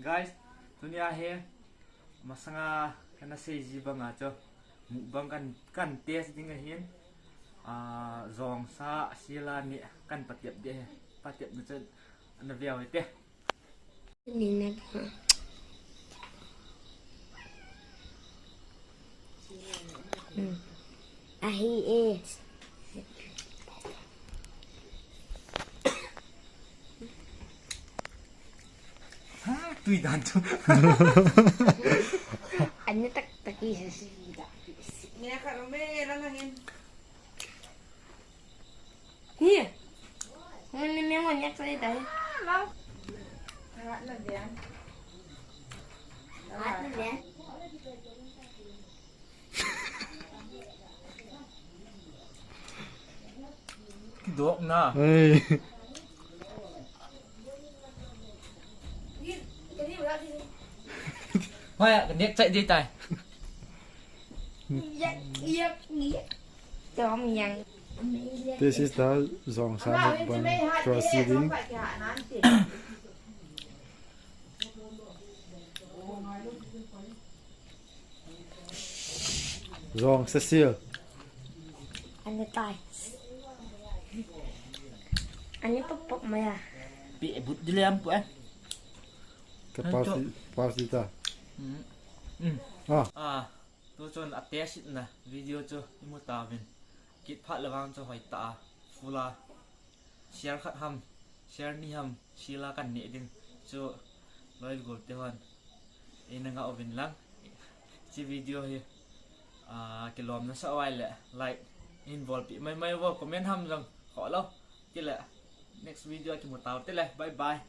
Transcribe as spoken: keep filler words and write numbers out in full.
Guys, tunia hi masanga kana seiji banga chu mukbang kan, kan test ding ahin. Ah, jongsa Sheila ni kan patep ding ahi. Patepna chu ana veu hite. Ning na. Hmm. Ahi e. Ha, tui dan chu. Ani tak tak i. Ni ka rume lang hin. Ni. Ni me ngon yak sai dai. Rat na bian. Rat na bian. Kidok na. Hey. Hoya, ka nek chai dei tai. Yak, yak, yak. Tom yang. This is the jongsa mukbang proceeding. Jongsa sil. Ani tai. Ani pok pok maya. Pi e but dile am pu e. Ka pass di, pass di ta. Mm. Mm. Ah. Ah, tu chun a test na video chu imu tauvin. Kit phat le vang chu hoi ta a. Full a. Share khat ham, share ni ham, Sheila kan neh ding chu loi gol te hon. Eina ngah uvin lang. Hiche video hi, ah, kilomna sa uva ahile, like, in bolpi mai mai uvo, comment ham jong khoh lou. Tile, next video a kimu tau tile, bye bye.